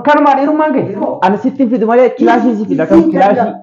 Kanumaa dhiirummaan kee. Ani sitti hin fidu malee kilaashii si fida kan kilaashii.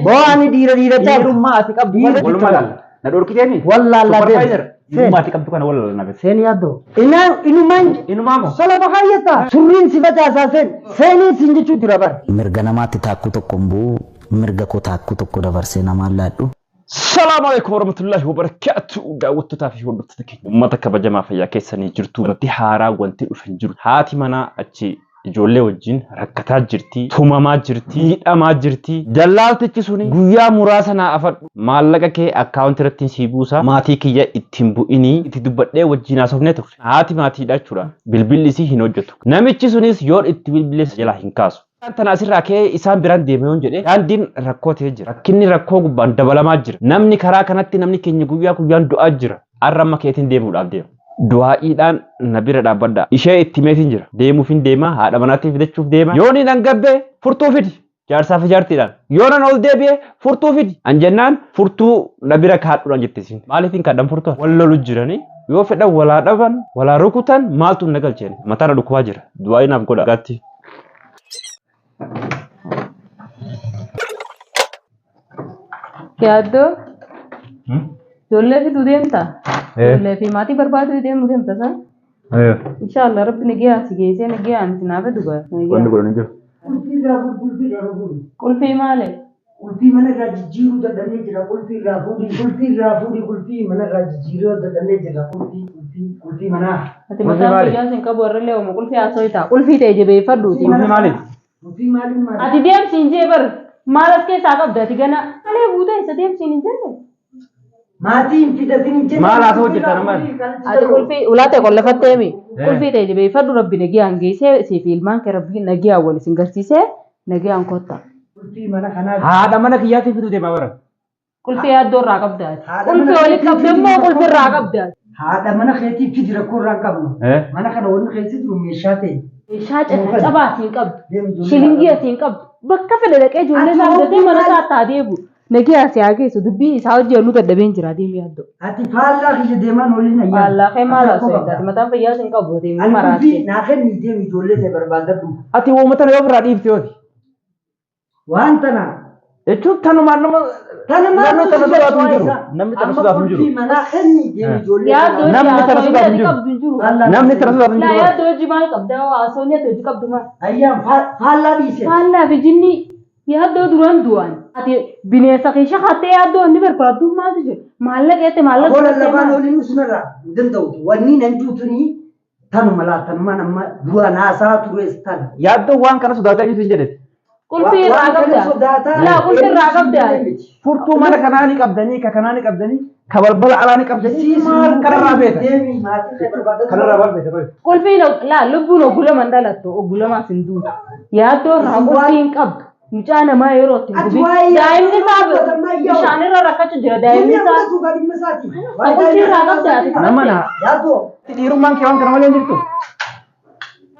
Boo ani dhiira dhiira caalu. Dhiirummaa ati qabdu Dhiira kana walumaa laalla. Na dhorkiteemi. Wallaallaa deema. Supervisor. Dhiirummaa ati qabdu kana wallaalla na Seen yaaddoo. Inaa inumaan Inumaa moo? sola bakaayyata. Surriin si facaasaa seen. Seeniin siin jechuu jira bar. Mirga namaatti taakkuu tokko hin bu'u, mirga koo taakkuu tokko dabarsee namaan laadhu. Salaamu alaikum warahmatullahi wabarakatuh. Daawwattootaa fi hordoftoota keenya uummata kabajamaa fayyaa keessanii jirtu wanti haaraa wanti dhufe hin jiru. Haati manaa achi ijoollee wajjin rakkataa jirti, tumamaa jirti, miidhamaa jirti. Dallaaltichi suni guyyaa muraasa naa afadhu maallaqa kee akkaawuntii irratti sii buusa maatii kiyya ittiin bu'inii itti dubbadhee wajjin haasofnee turre. Haati maatiidha jechuudha. Bilbilli isii hin hojjetu. Namichi sunis yoon itti bilbiles jalaa hin kaasu. Tana asirraa ka'ee isaan biraan deeme yoon jedhe daandiin rakkoo ta'ee jira. Rakkinni rakkoo gubbaan dabalamaa jira. Namni karaa kanatti namni keenya guyyaa guyyaan du'aa jira. Har'a amma keetiin deemuudhaaf deema. Du'aa'iidhaan na bira dhaabbadhaa. Ishee itti himeetiin jira. Deemuufin deema. Haadha manaatti fidachuuf deema. Yoon hin hangabbe furtuu fidi. Jaarsaa fi jaartiidhaan. Yoon an ol deebi'e furtuu fidi. An jennaan furtuu na bira kaadhuudhaan jette isin. Maaliif hin kaadhan furtuu? Wal lolu jiranii. Yoo fedhan walaa dhaban, walaa rukutan maaltu na galcheen? Mataa na dhukkubaa jira. Du'aa'ii naaf godha. Gaatti. Yaaddoo ijoollee fiduu deemta? Ijoollee fi maatii barbaaduu deemuu deemta san? Inshaallah rabbi nagaa si geessee nagaan si naa fidu gaa. Wanni godhan hin jiru. Qulfii irraa qulfii irraa fuudhi. Qulfii maali? Qulfii mana irraa jijjiiruu dadhabnee jira. Qulfii irraa fuudhi. Qulfii irraa fuudhi. Qulfii mana irraa jijjiiruu dadhabnee jira. Qulfii qulfii qulfii manaa. Ati mataan maali? fayyaa sin qabu warra ooma qulfii haasoo ta'a. Qulfii ta'e jabeeffadhuuti. Qulfii maali? Qulfii maaliin maali? Ati deemsiin jee bar maal as keessaa qabda ati gana. Malee guutee isa deemsiin hin jenne. Maatii hin fidatin hin jenne. Maal haasa'u jirta nama? Ati qulfii ulaa ta'e qollafatteemi. Qulfii ta'e jabeeffadhu rabbi nagaan geessee siif ilmaan kee rabbi nagaan wal isin garsiisee nagaan kotta. Qulfii mana kanaa. Haadha mana kiyyaatiin fiduu deemaa bara. Qulfii yaaddoo irraa qabda ati. Haadha Qulfii mana walitti qabda immoo qulfii irraa qabda ati. Haadha mana keetii fidi rakkoo irraa hin qabnu. Mana kana wanni keessa jiru meeshaa ta'e. Meeshaa cina cabaa asiin qabdu. Deemi ijoollee Shilingii asiin qabdu. Bakka fedhe dhaqee ijoollee isaa fudhatee mana isaa taa deebi'u. Nagaa si haa geessu dubbii isaa hojii dadhabeen jira deemi yaaddoo. Ati faallaa kiyya deemaan waliin ayyaana. Faallaa kee maal haasoo ati mataan fayyaa sin qabu deemi Ani qulfii maraatte. naa kenni deemi ijoollee ta'e barbaadadhu. Ati uummata na yoo ofirraa dhiifte yooti. Waan tana. Jechuun tanumaan nama Tana namni maaltu tana si sodaatu hin galcha jiru. waa Namni tana Amma sodaatu hin jiru. qulfii manaa kenni deemi ijoollee Yaaddoo barbaadadhu. Namni tana sodaatu hin ati jiru. qabdu hin jiru. Faallaa Namni tana sodaatu hin Laa jiru. yaaddoo hojii maal qabda haasoo ati hojii qabdu maal. Ayyaan faallaa dhiise. Faallaa fi jinni yaaddoo duraan du'an. Ati bineensa keessa hattee yaaddoo inni barbaaddu maaltu jira? Maallaqa jette maallaqa Abola fudhattee lafaan maal? oliin usunarraa hin danda'u. Wanni nan juutuni tanuma laa tanumaan amma duraan haasaa tures tana. Yaaddoo waan kana sodaataa jirtu hin jedhete. Qulfii irraa Waan kana qabda. sodaataa. Laa qulfii irraa qabda. Furtuu mana kanaa ni qabdanii, ka kanaa ni qabdanii, ka balbala alaa ni qabdanii. Maal kanarraa beeta? Deemi maatii kee barbaadadhu. Kanarraa maal beeta? Qoy. Qulfiin laa lubbuun oggulama hin dhalattu oggulamaas hin duutu. Yaaddoo irraa qulfii hin qabdu. Mucaa namaa yeroo ittiin Ati gubi. waa'ee Daa'imni isaa yaaddoo bishaan irra rakkachuu jira daa'imni Deemi isaa. amma tuukaa dhimma isaati. Qulfii irraa qabda ati Nama na Yaaddoo. dhiirummaan kee waan kana malee hin jirtu.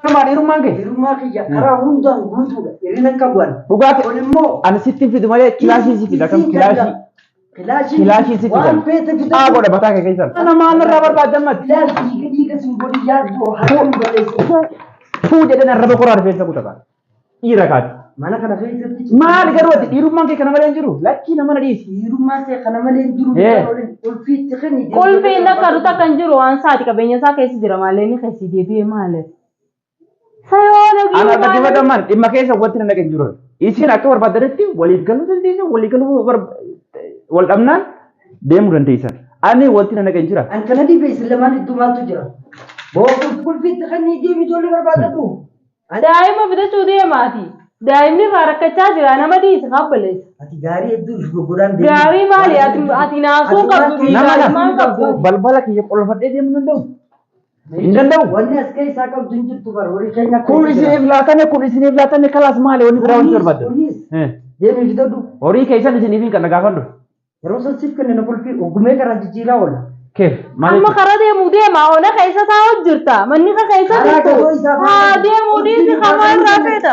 Kanumaa dhiirummaan kee. Hirummaa kiyya karaa hundaan guutuudha. Hirina hin qabu ani. Dhugaa kee. Kun immoo Ani sitti hin fidu malee kilaashii si fida kam kilaashii. Kilaashii Kilaashii si fida. Waan feete fida. Haa godha mataa kee keessan. Kana maal irraa barbaaddan mati? Ilaal dhiiga dhiiga sin godhi yaaddoo harkaan balleessu. Fuu jedhan arraba koraa rifeensa kuta Dhiira kaati. Mana kana keessatti Maal garuu ati dhiirummaan kee kana malee hin jiru. Lakkii nama na dhiisi. Dhiirummaa kee kana malee hin jiru. Qulfii itti kenni. Qulfiin akka ruta kan jiru waan isaati qabeenya isaa keessa jira malee inni keessi deebi'ee maali? Sayoo Ana dhaggeeffataman dhimma keessa wanti na dhaqe hin jiru. Isin akka barbaadanitti waliif galuu dandeessan, walii galuu wal dhabnaan deemuu dandeessan. Ani wanti na dhaqe hin jira. An kana dhibe isin lamaan iddoo maaltu jira? Boo qulfii itti kenni deemi ijoollee barbaadadhu. Daa'ima bitachuu deemaati. Daa'imni irraa rakkachaa jira nama dhiisi kabbaleessa. Ati gaarii hedduu if gurguraan deemi. Gaarii maali ati ati naasuu qabdu Nama gaarii maal na qabdu? balbala kiyya qolfadhee deemuu danda'u. Hin danda'u. Wanni as keessaa qabdu hin jirtu bara horii keenya akka Kun isiniif laatame kun isiniif laatame kalaas maali wanni biraa wanti barbaaddan. Kunis deemi fidadhu. Horii keessan isiniif hin kan gaafadhu. Yeroo san siif kennina qulfii ogumee karaa jijjiiraa oola. Keef maal Amma karaa deemuu deema ona keessa taa'u jirta manni ka keessa Karaa jirtu gadoo isaa haa deemuu dhiisi kamaa irraa feeta.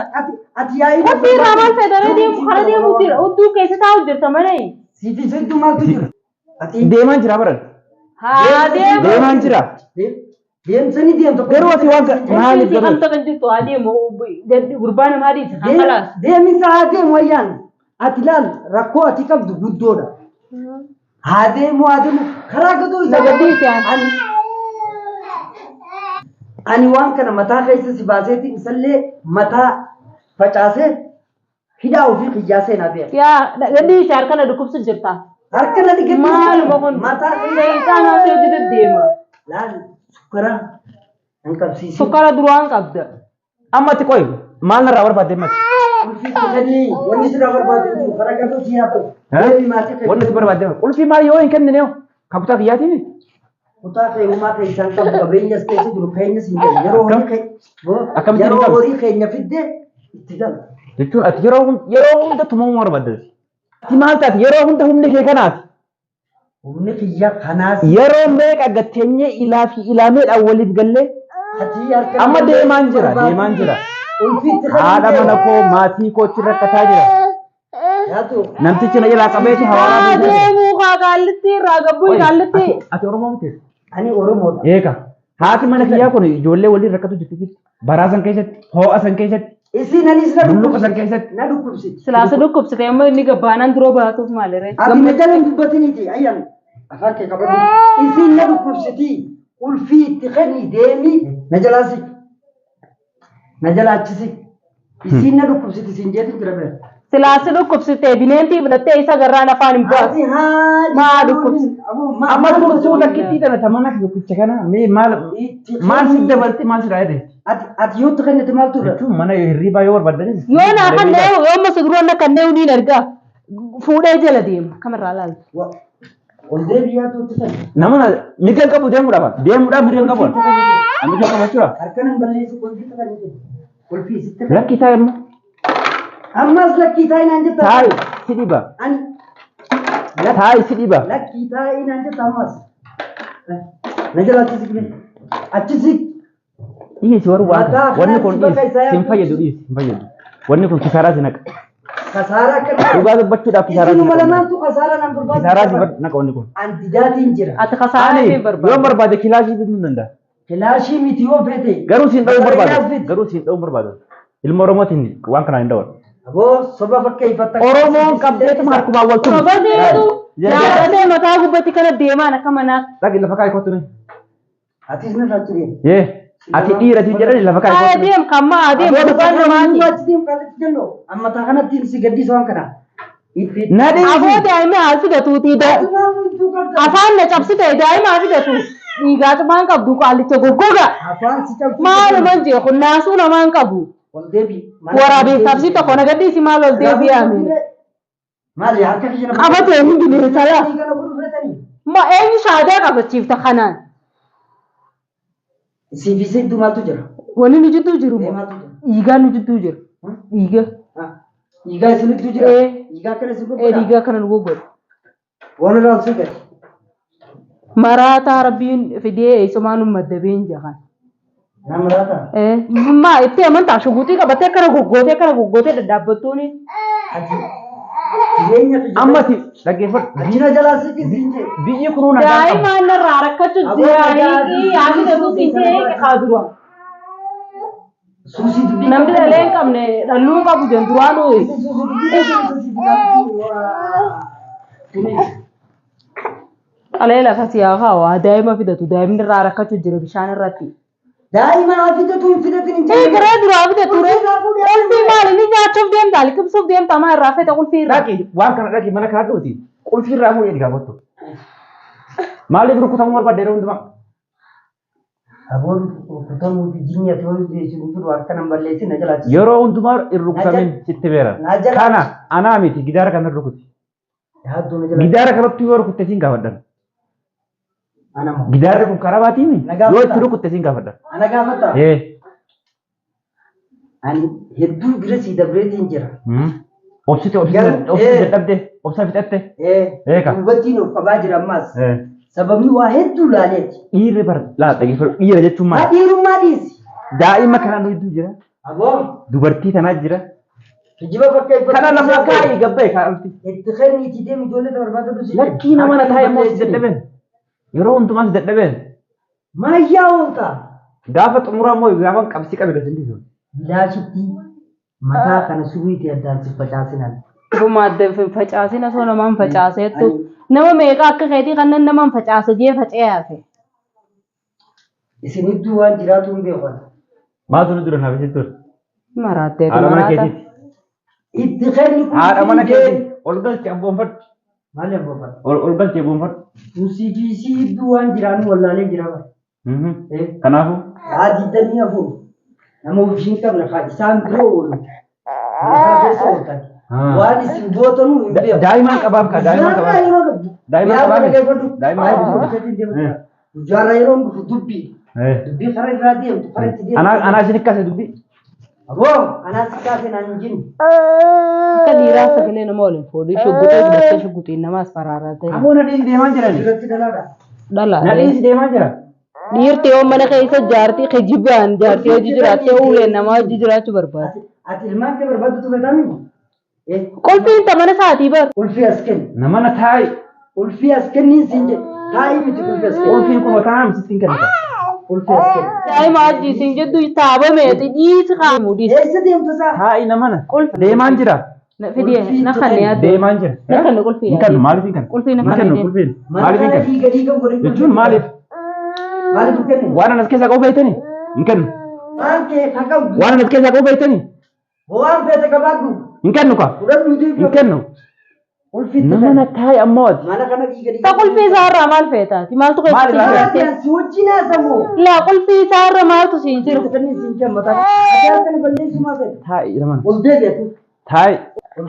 Ati yaa'ii Qulfii irraa maal feeta ree deemu karaa deemuu jira hudduu keessa taa'u jirta malee. Siif isa hedduu maaltu jira? Ati Deemaan jira baran. Haa deemu. Deemaan jira. Deemsanii deemta. Garuu ati waan maaliif Qulfii garuu? kamta kan jirtu haa deemu gurbaa namaa dhiisi kan kalaas. Deemisa haa deemu ayyaan. Ati laal rakkoo ati qabdu guddoodha. Haa deemu haa deemu karaa gadoo isaa. Nagadii isaan. Ani waan kana mataa keessa si baaseeti isallee mataa facaasee hidhaa ofii kiyyaa seenaa beeka. Yaa gadii isaa harka na dhukkubsu jirta. Harka na dhiqatti Maaluma kun mataa seexaan haasee hojjete deema. laal sukkara hin qabsiisin. Sukkara duraan qabda. Amma ati qoy maal narraa barbaadde ammati? Qulfii kennanii wanni sirraa barbaadu jiru karaa gadoo si haa ta'u. Deemi maatii kee. Wanni si barbaadde qulfii maal yoo hin kennine hoo? Kan kutaa kiyyaatiin? Kutaa kee uumaa kee isaan qabu qabeenyas keessa jiru keenyas hin jiru. Yeroo horii kee Akkamitti hin yeroo qabu? horii keenya fidde itti gala. Jechuun ati yeroo yeroo hunda tumamuu barbaadde. Ati maal taate yeroo hunda humni kee kanaati. Humni kiyya kanaas Yeroo meeqa gatteenyee ilaa fi ilaameedhaan waliif gallee ati harka amma deemaan jira deemaan jira. Ulfi itti Haadha mana koo maatii kootti rakkataa jira. Yaatu Namtichi na jalaa qabeeti hawaaraa Haa buusaa jira. deemuu kaa kaallitti irraa gabbuu kaallitti. Ati Oromoo miti? ani Oromoodha. Eeka. Haati mana kiyyaa kun ijoollee waliin rakkatu jirti jirti. Baraa san keessatti, ho'a san keessatti, Isin anis na bulluqa san dhukkubsiti. keessatti. Na dhukkubsiti. Silaasa dhukkubsite amma inni gabbaanaan duroo baatuuf maaliree. Ati na jala hin dubbatiniiti ayyaan afaan kee qabadhu. Isin na dhukkubsiti. Ulfii itti kenni deemi na jalaa siqi. Na jalaa achi siqi. Isin na dhukkubsiti isin jeetu jira bira. Silaasa dhukkubsite bineentii fudhattee isa garraan afaan hin baasu. Ati haali. Maa dhukkubsiti? Amma turtuu takkittii tana ta mana tokkicha kana mee maal maal si dabalti maal si raayate? Ati ati yoo itti kennite maaltu irra? Jechuun mana hirribaa yoo barbaaddanis. Yoo naa kannee yoo amma suduroo na kannee niin argaa fuudhee jala deema kamirraa laaltu. Ol deebi'aatu itti kenni. Nama mirga hin qabu deemuudhaaf. Deemuudhaaf mirga hin qabu. Mirga hin qabu jechuudha. Harka nan balleessu qulfii itti kenni. Qulfii sitti kenni. Lakki taa'e immoo. Ammas lakkii taa'ii naan jetta. Taa'i si dhiba. Ani Taa'i si dhiba. lakkii taa'ii naan jetta ammas. Na jala achi siqi. Achi siqi. Dhiisi warri waan Mataa kana. Wanni kun kanatti bakka dhiisi. isaa Sin fayyadu dhiisi. Sin fayyadu. Wanni kun kisaaraa si naqa. Kasaaraa akkana. Dhugaa dubbachuudhaaf kisaaraa si Isinuma naqa. lamaantu kasaaraa naan barbaadu. Kisaaraa si naqa wanni kun. Antidaatiin jira. Ati kasaaraa Ani ishee yoon barbaadu. barbaade kilaashii bituu hin danda'a. Kilaashii miti yoo feete. Garuu siin dha'uu Bareedaas barbaadu. fidi. Garuu siin dha'uu barbaadu. Ilma Oromootiin waan kanaan hin dhawwan. Aboo soba fakkeeffatta. Oromoon qabdeetuma harkumaan wal tumti. Sobateetu dhaabbatee mataa gubbatti kana deemaan akka manaa. Dhaqi lafa kaa'i kottu ni. Atis na raachiree. Yee. Ati dhiira siin jedhani lafa kaa'i Haa kottu ni. deem kan maa deem gurbaan namaati. Achi deem kaalitti jennu amma taa kanatti si gaddisa waan kana. Itti. Na dhiisi. Aboo daa'ima haa fidatuutii afaan na cabsite daa'ima haa fidatu. Dhiigaa cimaan qabdu qaallicha goggoga. Afaan si cabsu. Maaluman jeeku naasuu namaan qabu. Ol deebi. Waraabee sabsi tokko na gadhiisi maal ol deebi'ame. Maali harka kiyya na. Qabatee hin bineensa laa. Kana godhu fedhanii. Ma eenyu shaadaa qabachiifta kanaan? Siif isa iddoo maaltu jira? Wanni nu jidduu jiru moo? Maaltu jira? Dhiigaa nu jidduu jira. Dhiiga. Dhiigaa isin iddoo jira? Ee. Dhiigaa kana isin Ee godhaa? dhiigaa kana nu goggoda. Waan irraa sun gadi. Maraataa rabbiin fidee eessumaan nu maddabeen jahan. Nama raata. Ee maa itti amantaa shuguutii qabattee akkana goggootee akkana goggootee dhadhaabbattuuni. Ati jireenya kiyya. Amma ati dhaggeeffadhu. Achina jalaa siqi siin jee. Biyyi kunuu nagaa qaba. Daa'imaan narraa rakkachuu jira. Haa fidatu siin jee haa dura. Suusii dubbii. Namni dhalee hin qabne dhalluu hin qabu jedhu duraanuu. Dhalee lafa siyaa haa daa'ima fidatu daa'imni irraa rakkachuu jira bishaan irratti. Daa'ima haa fidatu hin fidatin hin Ee garee duraa fidatu ree. Qulfii maali inni nyaachuuf deemta liqimsuuf deemta maa irraa fedha qulfii irraa. Dhaqi waan kana dhaqi mana kana dhuti. Qulfii irraa fuudhee gaafattu. Maaliif rukutamuu barbaadde yeroo hundumaa? Aboon rukutamuu fi jinya ta'uu isin jiru harka nan balleessin na jalaa. Yeroo hundumaa hin rukutamin sitti beera. Na jala- Kana anaa miti gidaara kana rukuti. Yaaddoo na jalaa. Gidaara kanatti yoo rukutte siin gaafadhan. Ana moo. Gidaarri kun karaa baatiimi Na gaafata. yoo itti rukutte siin gaafadhan. Ana gaafatta. Ee. Ani hedduu bira sii dabreetiin jira. Obsite obsite Garuu- obsite ee. dadhabde obsa fixatte. Ee. Eeka. Dubartiin of qabaa jira ammas. Ee. Sababni waa hedduu laaleeti. Dhiirri bar laa dhaggeeffadhu dhiira jechuun Haa maali? dhiirummaa dhiisi. Daa'ima kanaan hedduu jira. Aboon Dubartii tanaa jira. kijiba fakkeeffatu. Kana lafa kaa'ii gabbee kaa'amti. Itti kenniitii deemi ijoollee ta barbaadatu si. Lakkii nama na taa'e immoo si dadhabeen. Yeroo hundumaa si dadhabeen. Maayyaa oolta. Gaafa xumuraa immoo gaafa qabsii qabe gadi dhiisu. Bilaashitti mataa kana suwiitii addaan si facaasinan. Dhuma adda facaasin osoo namaan facaaseettu. Nama meeqa akka keetii kanneen namaan facaasa jee faca'ee hafe. Isin hedduu waan jiraatu hin beeku. Maaltu nu dura naaf isitti ture? Maraattee Haadha mana maraata. keetiiti. Itti kenni Haadha mana qulfii deemi. keetiiti. Ol galchi abboonfadhu. Maali abboonfadhu? Ol galchi abboonfadhu. Nusii fi isii hedduu waan jiraannu wallaalee jira bara. Kanaafuu Haa 24 nama ofii hin qabne haa isaan biroo oolu. Mana keessa ooltan. Waan isin gootanuu hin beeku. Daa'imaan qabaaf kaa daa'imaan Guyyaarraa qabaaf. yeroo dhufu. Daa'ima Guyyaarraa qabaaf. dhaggeeffadhu. Daa'ima Baay'ee qabaaf. dhukkubsatiin deemu. Guyyaarraa yeroo dhufu dubbii. Dubbii karaa irraa deemtu karaa itti deemtu. Anaa anaa isin kaase dubbii. Aboo anaa si kaase naan hin jennu. Akka dhiiraa sagalee nama waliin fuudhii shugguxee hidhattee shugguxiin namaas faraarratee. Aboo na dhiisi deemaa jirani. Irratti dhalaadha. Dhala. Na dhiisi deemaa jira. Dhiirti yoo mana keessa jaartii kijibaan jaartii hojii jiraattee uleen namaa hojii jiraachuu barbaada. Ati ilmaan kee barbaaddu fedhami? Qulfiin ta mana isaatii bar. Qulfii as kenni. Nama na taa'i. Qulfii as kenniin siin jedhe. Taa'ii miti qulfii as kenni. Qulfiin kun mataa sitti hin kennita. Qulfii as kenni. Daa'ima hojii siin jedhu taabameeti dhiisi kaamu dhiisi. Eessa deemtu isaa? Taa'i nama na. Qulfi. Deemaan jira. Na fidee na kanne yaadde. Deemaan jira. Na kanne qulfii Hin kennu maaliif hin kennu? Qulfii na Hin kennu kanne. qulfiin. Mana Maaliif hin kana kennu? dhiiga dhiiga godhin. Jechuun maaliif? Maaliif hin kennu? Waan anas keessaa qabu beektanii? Hin kennu. Waan kee haa qabdu. Waan anas keessaa qabu beektanii? Waan feete qabaadhu. Hin kennu kaa. Fudhadhu deebi'u. Hin kennu. Qulfii itti Nama na kenni. taa'i ammoo ati. Mana kana dhiiga dhiiga. Ta qulfii isaarraa maal feetaati? Maaltu Maal keessatti irraa jiraate? Maali si wajjin haasamu? Laa qulfii isaarra maaltu siin jiru? Itti kenni siin jedhe mataa. Ati halkan balleessu maa feete? Taa'i nama na. Ol deebi'atu. Taa'i.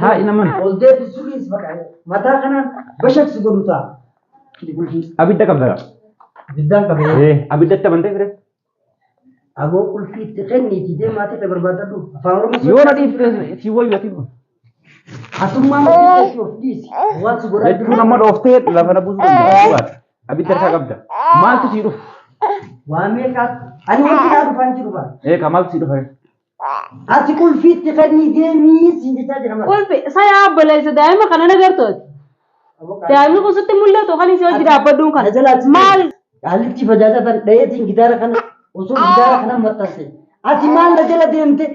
Taa'i nama na. Ol deebi suriis baqa. Mataa kanaan bashaqsi godhu ta'a. Qulfii. Abidda qabda. Ibiddaan qabee. Abiddatti amantee fide. Aboo qulfii itti kenniiti deemaa ta'e barbaadadhu. Afaan Oromoo Yoo na dhiifte si wayyu ati. Asummaa matii of dhiisi. Waan si godhaa Jechuun amma dhooftee lafa na buusuu danda'a. Abidda harkaa qabda. Maaltu sii dhufu? Waa meeqa? Ani wanti naa dhufaan jiru bara. Eegaa maaltu sii dhufa? Ati qulfii itti kennii deemii siin jechaa jira mara. Qulfi isa yaa obboleessa daa'ima kana nagartooti. Daa'imni kun sitti mul'atu kan isii hojii dhaabbadhuun Na kana. jalaa achi Maal? Qaalitti fajaajaa tan dhayeetiin gitaara kana osoo gitaara kana maxxanse. Ati maal na jala deemte?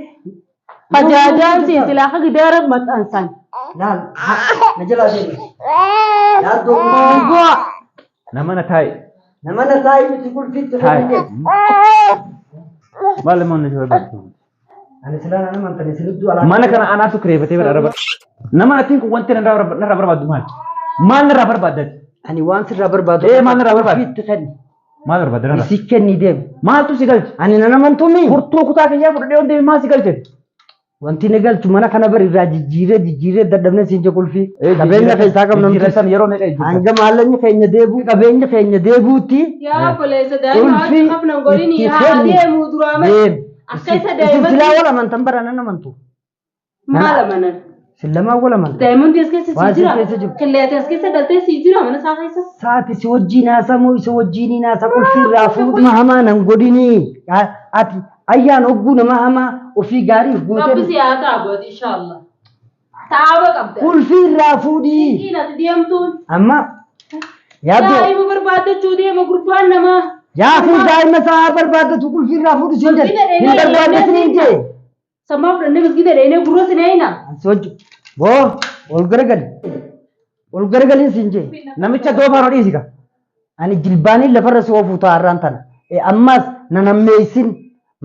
Fajaajaan siin silaa akka gidaara maxxansan. Laal na jalaa deemi. Yaaddoo Goa. Nama na taa'i. nama na taa'ii miti qulfii itti Taa'i. kennii deemi. Maal immoo inni si barbaadu? Ani silaa nana mantane sinidduu alaa. Mana kana anaatu kireeffatee bara araba. Nama nattiin kun wanti narraa barbaaddu maali? Maal narraa barbaadda? Ani waan sirraa barbaadu. Maal narraa barbaadda? Qulfii itti kenni. Maal barbaadda narraa? Isii kenni deemi. Maaltu si galche? Ani nana mantumii. Furtuu kutaa kiyyaa fudhadhee waan deeme maal si galche? Wanti ni galchu mana kana bari irraa jijjiiree jijjiiree dadhabnee siin jedhu qulfii. Qabeenya keessaa qabna Jijjiirra san yeroo meeqa jijjiirta? Hanga maallaqni keenya deebi'u qabeenya keenya deebi'utti Yaa obboleessa daa'ima qulfii hojii qabna godhini itti haa kenni. deemu duraa malee. Deemi. Akka isa Isin daa'imatti silaa wal amantan bara nan amantu. maal amanan? Isin lamaan wal amantan. Daa'imman as keessa Waan sii isin jira. keessa jiru. Qilleeti as keessa galtee sii jira mana isaa keessa. Saati si wajjin haasamu isa wajjin haasa qulfii irraa fuudhu hamaa nan godhini. Ati ayyaan hogguu nama hamaa ofii gaarii Rabbi gootee si haa taabatu inshallah. Taaba qabda. qulfii irraa fuudhii. Ittiin ati deemtuun. Amma yaaddoo Daa'ima barbaaddachuu deema gurbaan namaa. yaa fi daa'ima isaa barbaaddatu qulfii irraa fuudhu siin jedhe hin barbaaddatin hin jee. Sammaa fudhannee masgida dheenee gurra si neeyna. Ansi wajji boo ol garagali ol garagaliin siin jee. Namicha doofaa nu dhiisi ka. Ani jilbaanii lafarra si oofuu taa'arraan tana. Ammaas nan hammeessin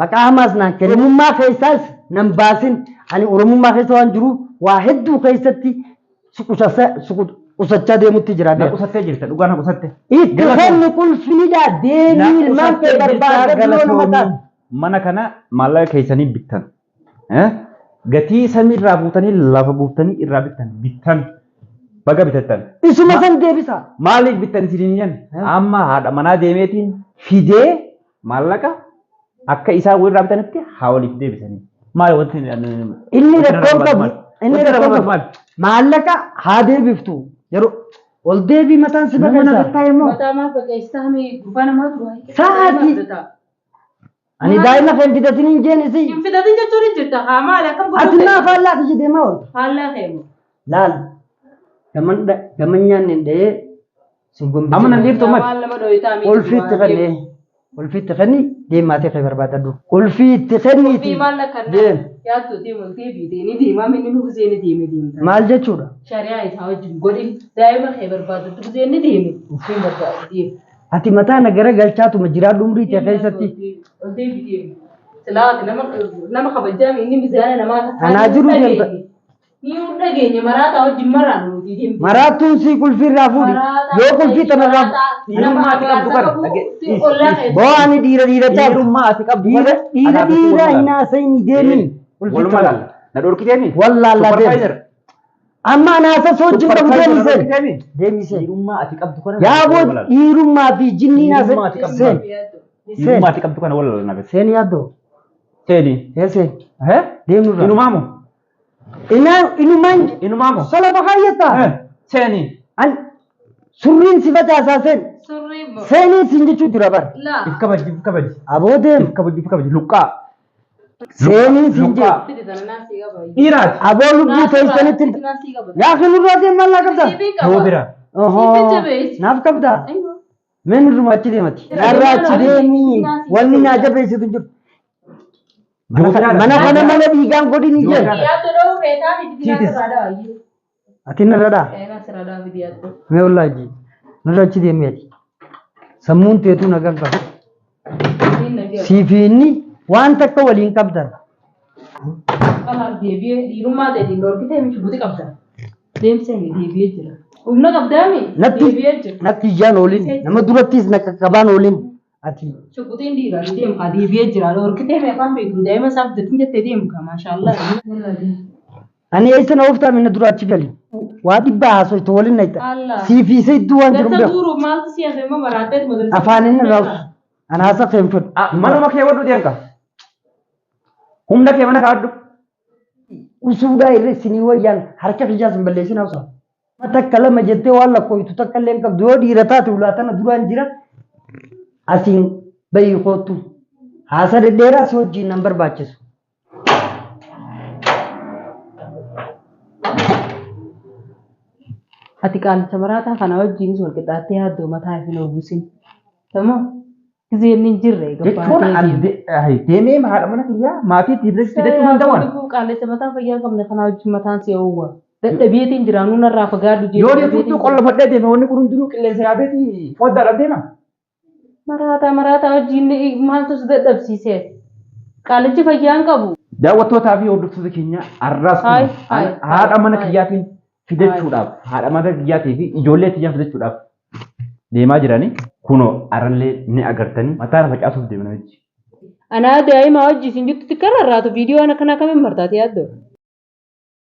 maqaa hamaas naan kennin. Oromummaa keessaas nan baasin. Ani oromummaa keessa waan jiru waa hedduu keessatti si qusachaa deemutti jira. Na qusattee jirta dhugaa na qusatte. Itti kenni qulfinidha deemii ilmaan kee barbaadadhu yoo nama taate. Mana kana maallaqa keessanii bittan. Gatii samii irraa buutanii lafa buutanii irraa bittan bittan baga bitattan. Isuma san deebisa. Maaliif bittan isiniin jenna? Amma haadha manaa deemeetiin fidee maallaqa akka isaan walirraa bitanitti haa waliif deebisanii. Maali wanti Inni rakkoon qabu inni rakkoon qabu maallaqa haa deebiftu yeroo ol deebii mataan si Nama na baqeessa. taa'e immoo Mataa maal baqeessa hami gurbaa namaa dura. Sa'aatii. Ani daa'ima kan fidatin hin jeen isi. Hin fidatin jechuun hin jirta. Haa maal akkam Ati naa faallaa kiyya deemaa oolta. Faallaa keemu. Laal gaman nyaanne hin dhahee si gombise. Amma nan dhiiftu maal? Waan lama dhooyitaa miti. Qulfii itti kennee. Qulfii itti kenni deem maatii kee barbaadadhu. Qulfii itti kenniiti. Qulfii maal akka Deem. yaaddu deemu deebiitee ni deemaa minni nu guzee ni deeme deemta. Maal jechuudha? Shari'aa isaa wajjin godhin daa'ima kee barbaadadhu guzee ni deeme. Hin barbaadu deemu. Ati mataa na gara galchaatuma jiraadhu umrii kee keessatti. Ol deebi deemu. Silaa ati nama kabajaa inni mizaana namaa Anaa jiru deemta. Ni dhageenye maraataa wajjin maraan nuti deemte. Maraattuun sii qulfii irraa fuudhi. Yoo qulfii tana irraa Dhiirummaa ati qabdu kana. Boo ani dhiira dhiira taatu. Dhiirummaa ati qabdu Dhiira kana. dhiira dhiira hin haasa'in deemi. Qulfii Walumaa tana. laalla. Na dhorkiteemi? Wallaallaa deemi. Supervisor. Amma ana haasa sochiin qabu deemi Supervisor na seen. dhorkiteemi? Deemi seen. Dhiirummaa ati qabdu kana. Yaa boo dhiirummaa fi jinniin Dhiirummaa ati haasa qabdu seen. Dhiirummaa ati qabdu kana wallaala na Seen yaaddoo. Seeni. Ee seen. Hee? Deemnurraa. Inumaamu. Inumaan Inumaamu. sola bakaayyata. Seeni. An surriin si facaasaa seen. Surrii Seeniin siin jechuu jira bara. laa. If kabaji if kabaji. Aboo deem. If kabaji if kabaji. Luqqaa. Seeniin siin Luqqaa. jee. Fidi tana naasii qaba. Dhiiraati. Aboo lubbuu teessanitti. Naasii qaba. Yaa nurraa deem maal naa qabda? Ta'uu bira. Ohoo. jabeessi. Naaf qabda. Mee nurruma achi deemati. Narraa achi deemi. Wanni naa jabeessitu hin jiru. Mana kana mana dhiigaan godhini jee. Yaaddo dha'uu feetaa miti Tiitis. naasirraa dha'aa. Ati narra dhaa. Naasirraa dha'aa fidi yaaddo. Mee wallaahi nurra achi deemi ati. Sammuun teetuu nagaan qabu. Siif inni waan takka waliin qabdan. Kanaaf deebi'ee dhiirummaa ta'eetiin dhorkitee miti buti qabda. Deemsa inni deebi'ee jira. Humna qabdaami? Natti Deebi'ee jira. natti iyyaan oolin nama durattis na qaqqabaan oolin ati Shukutiin dhiiraa ni deema kaa deebi'ee jira. Dhorkitee mi afaan beekum daa'ima isaaf gatiin jettee deemu kaa maashaallah. ani eessa na ooftaa minna dura achi gali waa dhibbaa haasoytu waliin na itta Allah. siif isa iddoo waan jiru Gata beeku guuru maaltu si hafe immoo maraatee madarsa. afaan inni raawus ana haasa kee hin fedhu Manuma kee wadhu deemka. Humna kee mana kaa'adhu. usuudhaa irra isinii wayyaan harka kiyyaas hin balleessin hawsa takka lama jettee waan lakkooytu takka illee hin qabdu yoo dhiira taate ulaa tana duraan jira asiin bayii koottu haasa dhedheeraa si wajjiin nan barbaachisu. Ati qaalicha maraataa kana wajjinis wal qixxaattee yaaddoo mataa hin ogusin. Tamam. Gizee inni hin jirre Jechuun ani deemee haadha mana kiyyaa maatii fidachuu hin danda'an. Qaalicha mataa fayyaa hin qabne kana wajjin mataan si oowwa. Dadhabeetiin jiraanuu narraa fagaadhu jedhu. Yoo deemtu qollofadhee deeme wanni kun hundinuu qilleensa yaabeeti foddaadhaaf deema. Maraataa maraataa wajjin maaltu si dadhabsiise? Qaalichi fayyaa hin qabu. Daawwattootaa fi hordoftoota keenya har'aas Hayi, kun hayi, haadha mana hayi. kiyyaatiin fidachuudhaaf haadha mana kiyyaatii fi ijoollee kiyyaan fidachuudhaaf deemaa jiranii kunoo arallee ni agartanii mataa lafa caasuuf deemna jechi. Anaa daa'ima wajjin isin jirtutti karra irraatu viidiyoo ana kana akkamiin martaati yaaddoo?